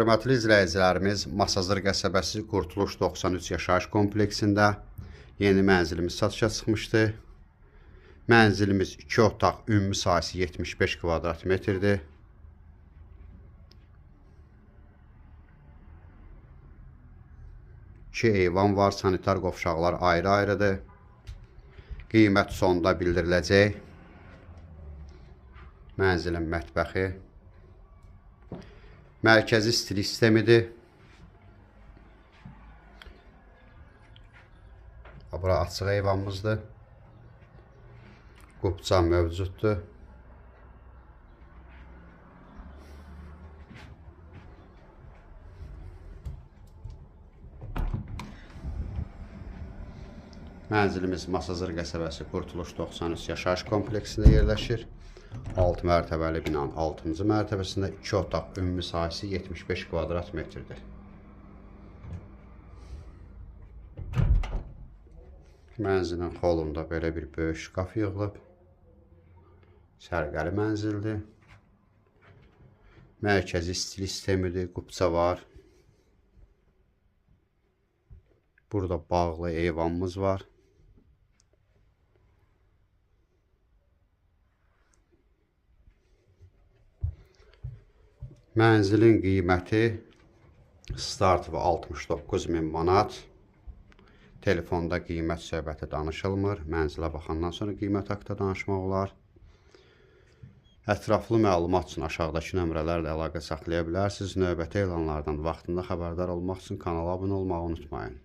Hörmətli izləyicilərimiz, Masazır qəsəbəsi Qurtuluş 93 yaşayış kompleksində yeni mənzilimiz satışa çıxmışdı. Mənzilimiz 2 otaq, ümumi sahəsi 75 kvadrat metrdir. İki eyvan var, sanitar qovşaqlar ayrı-ayrıdır. Qiymət sonda bildiriləcək. Mənzilin mətbəxi. Mərkəzi istilik sistemidir. Bura açıq eyvanımızdır. Qubca mövcuddur. Mənzilimiz Masazır qəsəbəsi Qurtuluş 93 yaşayış kompleksində yerləşir. 6 mərtəbəli binanın 6-cı mərtəbəsində 2 otaq, ümumi sahəsi 75 kvadrat metrdir. Mənzilin holunda belə bir böyük şkaf yığılıb. Sərqəli mənzildir. Mərkəzi istilik sistemidir, qubca var. Burada bağlı eyvanımız var. Mənzilin qiyməti startı 69.000 manat. Telefonda qiymət söhbəti danışılmır. Mənzilə baxandan sonra qiymət haqqında danışmaq olar. Ətraflı məlumat üçün aşağıdakı nömrələrlə əlaqə saxlaya bilərsiniz. Növbəti elanlardan vaxtında xəbərdar olmaq üçün kanala abunə olmağı unutmayın.